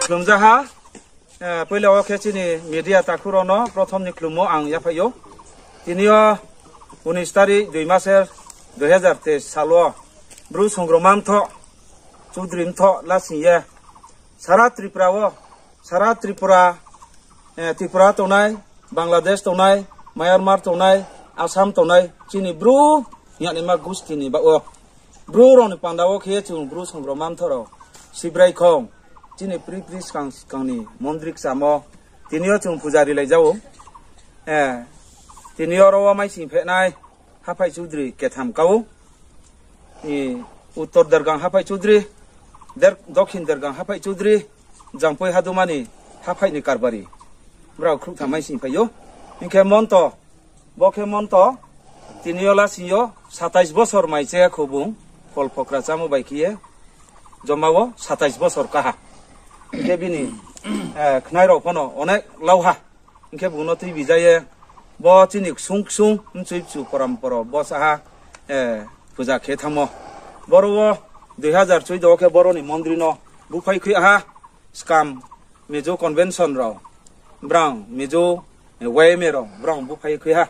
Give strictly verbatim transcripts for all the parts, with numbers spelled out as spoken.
Khlumjaha, eh, poila wo khe chini media takhu rao no prothom ni khlummo ang yaphai ou. Tini yo unis tarik dui maser dui hazar teis sal wo Bru Songrongma Mthoh, Chudri Mthoh lasing ye sara Tripura wo, sara Tripura, eh, Tripura tongnai, Bangladesh tongnai, Myanmar tongnai, Assam tongnai, chini Bru hing ya naima gusti ni baoh wo. Bru rao ni panda wo khe chung Bru Songrongma Mthoh rao, Sibrai khong, chini pri pri skang skang ni mondri kchamo, tini yo chung puja rilai ja ou. Eh, tini yo aro wo maising phehnai, haphai Chudri ketham ka ou. Uttor Dergang haphai Chudri, Der-, Dokhin Dergang haphai Chudri, Jampoi Haduma ni haphai ni karbari. Brao khrouhtham maising phai ou. Hing khe Monto, bo khe Monto, tini yo lasing yo satais bosor mai che kho bung, phol phokra chámo bai khe ye, joma wo satais bosor kaha. Hing khe bini, eh, khnai rao pho no onek lau ha. Hing khe bung no tuibi ja ye, bo chini ksung ksung mchoi bchu poramporo bo saha, eh, puja khe thanngmo. Boro wo dui hazar choudo wo khe boro ni mondri no buphai khui ha, skam Mizo convention rao, brang Mizo, eh, Y M A rao, brang buphai khui ha.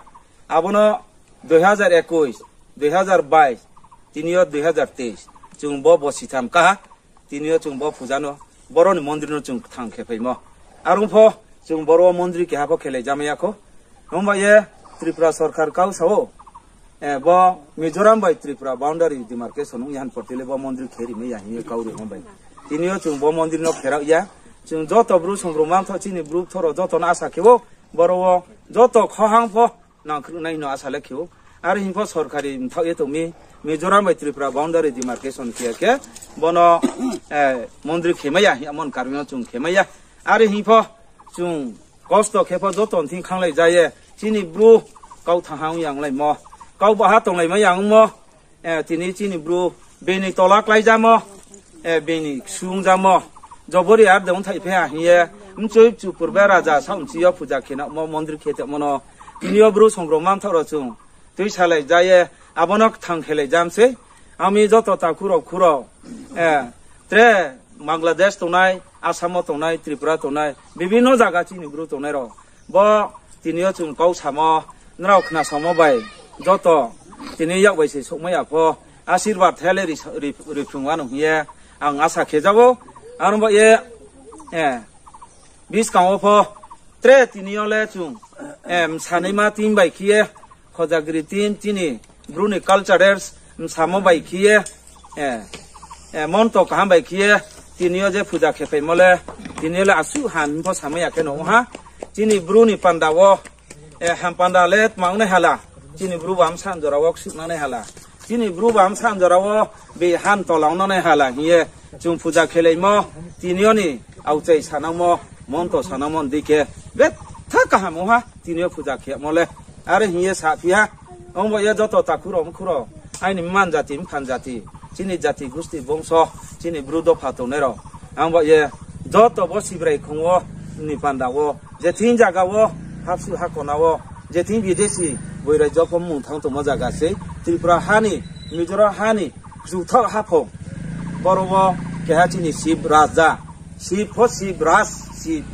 Abo no dui hazar ekush, dui hazar bais, tini yo dui hazar teis, chung bo bosi tham kaha. Tini yo chung bo puja no, boro ni mondri no chung kthang khe phaimo. Are ong pho, chung boro wo mondri keha pho khelai jamai ya kho. Himba ye Tripura sorkar kau sa ou, eh, bo Mizoram bai Tripura boundary demarcation ong ya han porti le bo mondri khe rimai ya hing ye kau ri himba ye. Tini yo chung bo mondri no kherao ya. Chung joto Bru Songrongma Mthoh chini Bru Mthoh rao joto no asa khe ou, boro wo joto khohang pho nangkhruh nai hing no asa le khe ou. Are hing pho sorkari mthaoh ye tong mi, Mizoram bai Tripura boundary demarcation khe ya khe, bo no, eh, mondri khemai ya hing ye amo ni karmi no chung khemai ya. Are hing pho chung kosto khe pho joto ni thing khanglai ja ye, chini Bru kau thanng ha ong ya onglaimo, kau baha tonglaimai ya ongmo, eh, tini chini Bru bini tola kláijamo, eh, bini ksungjakmo, jobori ar de ongthai phe ha hing ye, mchoi bchu purbe raja saoh nchi yo puja khe namo mondri khe tongmo no, tini yo Bru Songrongma Mthoh rao chung tuisalai ja ye, abo no kthang khelai jam sei. Ami joto takhu rao khu rao, eh, tre Bangladesh tongnai, Assam wo tongnai, Tripura tongnai, bibhinno zaga chini Bru tongnai rao, bo tini yo chung kau samo, nrao khna samo bai, joto tini yak bai se souhmai ya pho, asirbad the le ri, ri, riphrung wanou hing ye ang asa khe ja ou. Aro ba ye, eh, buskang wo pho tre tini yo le chung, eh, msanaima team bai khe ye, Khojagiri team, chini Bru ni culturers msamo bai khe ye, eh, eh, Monto kaham bai khe ye, tini yo je puja khe phaimo le, tini yo le asuh ham pho samai ya khe no ong ha. Chini Bru ni panda wo, eh, ham panda le tma ong nai hala, chini Bru ba bsa jora wo ksuh nang nai hala, chini Bru ba bsa jora wo be han tola ong nang nai hala hing ye, chung puja khelaimo, tini yo ni aokchai sanangmo, Monto sanangmo ni dei khe, betha kaham ong ha, tini yo puja khemo le. Are hing ye saphi ha, ong bo ye joto takhu rao mkhu rao, aini mman jati, mphan jati, chini jati gusti bongso, chini Bru dopha tongnai rao, ang bo ye joto bo Sibrai khong wo ni panda wo, je thing zaga wo, hapsuh hakona wo, je thing bidesi, boirai jopho mung thanng tongmo zaga sei, Tripura ha ni, Mizoram ha ni, kchuthaoh haphung. Boro wo keha chini Shiv Raja, Shiv pho Shiv Raj, Shiv,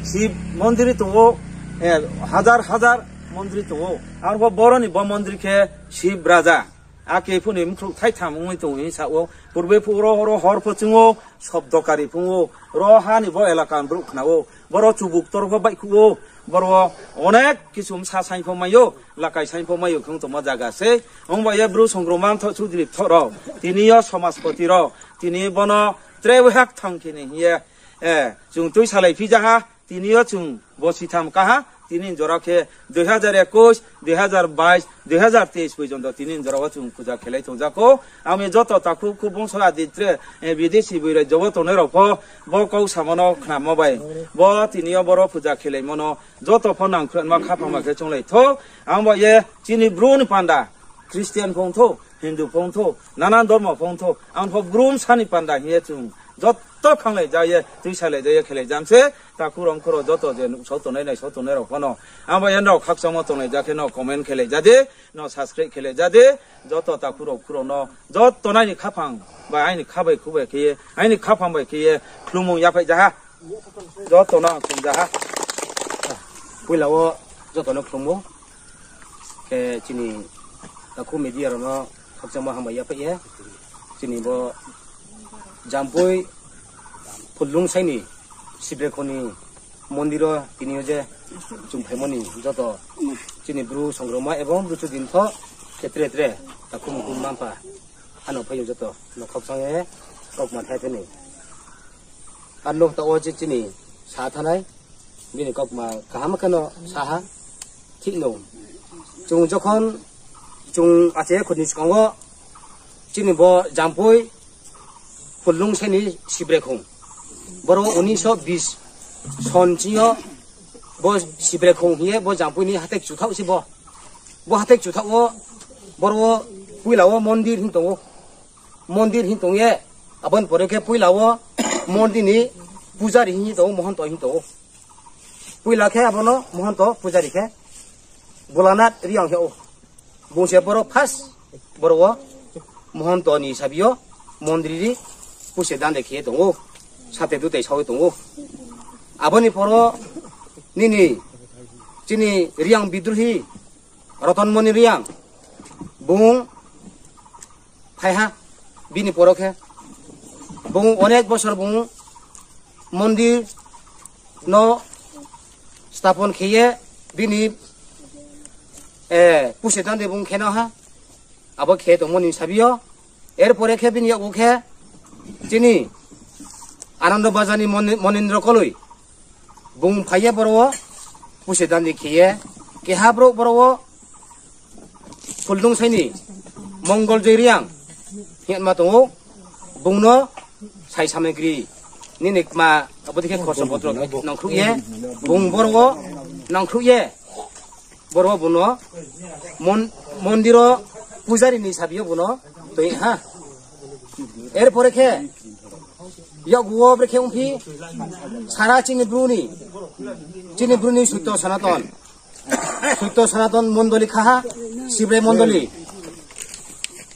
Shiv mondri tong ou, eh, hazar hazar mondri tong ou. Aro bo boro ni bo mondri khe Shiv Raja. Ake phuh ni mkhrouh thaitham ongwi tong hing sa ou. Purbe phuh ro, ro hor pho chwng ou, sobdo kari phung ou. Ro ha ni bo elaka ni brouh khna ou. Boro chubuk tor pho baihkhouh ou. Boro onek kisu msa saing pho mai ou, lakai saing pho mai ou khe ong tongma zaga sei. Ong bai ye Bru Songrongma Mthoh Chudri Mthoh rao, tini yo Somaspoti rao, tini bono tre waiha kthang khe ni hing ye, eh, chung tui salai phi ja ha, tini yo chung bo sitham ka ha, Tini jora khe dui hazar ekush, dui hazar bais, dui hazar teis porjonto tini jora wo chung puja khelai tongjak ou. Ang mi joto takhu khu bongso adi tre, eh, bidesi boi raijo wo tongnai rao pho, bo kau samo no khnamo bai, bo tini yo boro puja khelaimo no joto pho nangkhruhma khaphang ma khe chounglai thou. Ang bo ye chini Bru ni panda, Christian phongthou, Hindu phongthou, nanan dormo phongthou, ang pho Bru bsa ni panda hing ye chung joto khanglai ja ye, tuisalai ja ye, khelai jam se, takhu rao khu rao joto je nuhsao tongnai, naisao tongnai rao pho no. Ang bo ye nrao khakchangmo tonglai ja khe no comment khelai ja di, no subscribe khelai ja di, joto takhu rao khu rao no, joto no aini khaphang bai, aini kha bai khu bai khe ye, aini khaphang bai khe ye, khlumung yaphaih ja ha. Joto no ang khlum ja ha. Poila wo joto no khlum ou. Khe chini takhu media rao no khakchangmo hambai yaphaih ye. Chini bo Jampui Phuldungsai ni Sibrekhong ni mondir wo tini yo je chung phaimo ni joto chini Bru songrongma ebong Bru chudintho khe tre tre takhu mukhu mma mpha ano phai yo joto no khakchang ye kaukma thai thai ni. Ar no taoh wo je chini sa thanai, bini kaukma kaham khe no sa ha, thik no. Chung jokhon, chung ache khut ni skang wo, chini bo Jampui Phuldungsai ni Sibrekhong. Boro unisho bis son ching yo, bo Sibrekhong hing ye, bo Jampui ni hathek chuthaoh se bo. Bo hathek chuthaoh wo, boro wo poila wo mondir hing tong ou. Mondir hing tong ye, abo ni pore khe poila wo mondir ni pujari hing tong ou, mohonto hing tong ou. Poila khe abo no mohonto pujari khe Bholanath Reang hing ou. Bung se boro first boro wo mohonto ni sabi yo mondir ri puse dande khe ye tong ou. Sate dutai sao ye tong ou. Abo ni poro nini chini Reang bidrohi Rotonmoni Reang bung phai ha, bini poro khe bung onek bosor bung mondir no stapon khe ye bini, eh, puse dande bung khe no ha, abo khe tongmo ni sabi yo. Er pore khe bini yakgu khe chini Anando Bazar ni Moni-, Monindro Koloi bung phai ye boro wo puse dande khe ye, keha brouh boro wo Phuldungsai ni Mongoljoy Reang hingma tong ou, bung no sai samagri nini kma abo dei khe khorso potro nangkhruh ye, bung boro wo nangkhruh ye, boro wo bung no mon-, mondir wo pujari ni sabi yo bung no toi ha. Er pore khe yakgu wo brekhe ongphi, sara chini Bru ni, chini Bru ni Suito Sanaton, Suito Sanaton mondoli kha ha, Sibrai mondoli,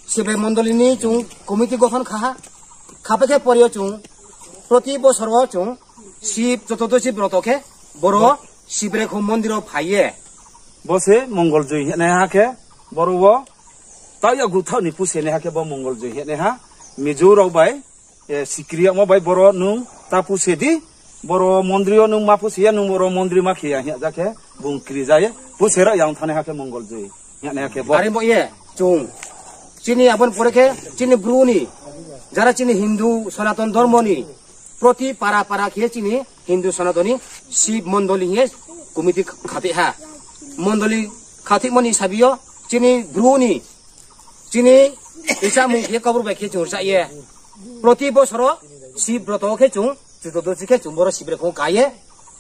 Sibrai mondoli ni chung committee gothon kha ha, khapai khe pore yo chung proti bosor wo chung Sib Chotudosi broto khe boro Sibrekhong mondir wo phai ye. Bo se Mongoljoy hingnaiha khe boro wo taoh yakgu thaoh ni puse naiha khe bo Mongoljoy hingnaiha Mizo rao bai, eh, sikri yagmo bai boro nung ta puse di, boro mondri yo nung ma puse ya, nung boro mondri ma khe ya hing ya ja khe bung kri ja ye, puse rao yang thanngnaiha khe Mongoljoy hingnaiha khe bo. Are bo ye, chung. Chini abo ni pore khe, chini Bru ni, jara chini Hindu Sanaton dormo ni, proti para para khe chini Hindu Sanatoni Sib mondoli hing ye committee khathih ha. Mondoli khathihmo ni sabi yo, chini Bru ni, chini rchamung khe Kaubru bai khe chung rcha ye. Proti bosor wo Sib broto khe chung, Chotudosi khe chung boro Sibrekhong ka ye,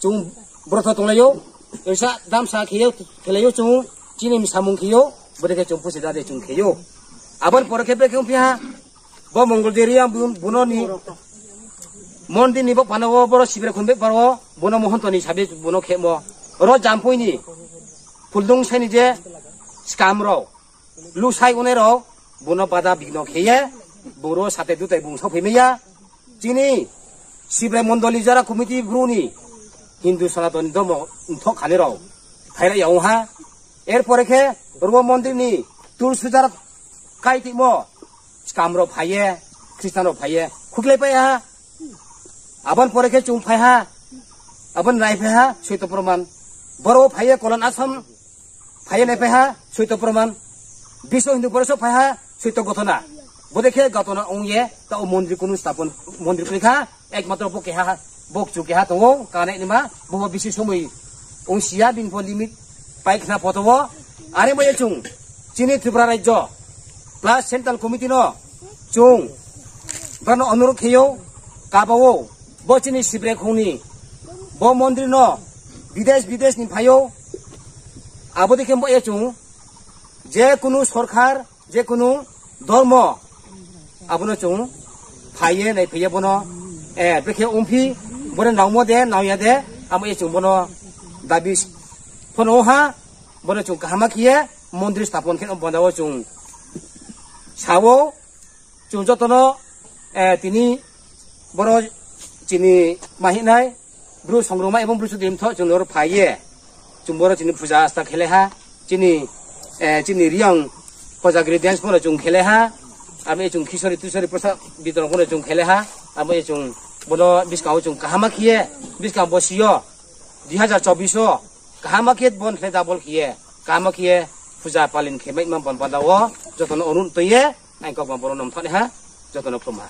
chung broto tonglai ou, rcha damsa khe ye, khelai ou chung, chini samung khe ou, bodei khe chung puse dande chung khe ou. Abo ni pore khe brekhe ongphi ha, bo Mongoljoy Reang bung, bung no ni mondir ni bo panda wo, boro Sibrekhong be paro, bung no mohonto ni sabi bung no khemo. Ro Jampui ni, Phuldungsai ni je skam rao, lusai ongnai rao, bung no bada bigno khe ye, bung ro sate dutai bung saophai mai ya. Chini Sibrai mondoli jara committee Bru ni Hindu Sanatoni dormo mthoh khanai rao phaira ya ong ha. Er pore khe ro mondir ni tulsujar kaitimo skam rao phai ye, Christian rao phai ye khuklai pai ha. Abo ni pore khe chung phai ha, abo ni naiphai ha Soito Proman. Boro wo phai ye Kolan Asam phai ye naiphai ha Soito Proman. Biswa Hindu Poriso phai ha Soito Ghotona. Bodei khe ghotona ong ye taoh mondri kunu stapon, mondri kroi kha, ekmatro bo keha, bo kchu keha tong ou, kanai nima, bo bo bisi somoi Ongsi ya bini pho limit pai khna photo wo. Are bo ye chung chini Tripura Rajyo plus Central Committee no chung brao no onurodh khe ou, kaba ou, bo chini Sibre khong ni bo mondri no bidesh bidesh ni phai ou. Abo dei khe bo ye chung je kunu sorkar, je kunu dormo, abo no chung phai ye, naiphai ye bo no, eh, brekhe ongphi, bo no nangmo de, nang ya de, abo ye chung bo no dabi pho no ha, bo no chung kaham khe ye, mondri sthapon khe no banda wo chung sa ou, chung joto no, eh, tini boro chini mahinai, Bru songrongma ebong Bru sudimtho chung noro phai ye. Chung boro chini puja asta khelai ha. Chini, eh, chini Reang Kojagiri dance pho no chung khelai ha. Abo ye chung Khisori Tusori Prasad Bitoron pho no chung khelai ha. Abo ye chung bono buskang wo chung kaham khe ye. Buskang bosi yo, dui hazar chobbish wo, kaham khe bon khle double khe ye. Kaham khe ye puja palin khe maima bon panda wo. Joto no onurodh tong ye. Ang kok bang boro nom thani ha, joto no khum ha.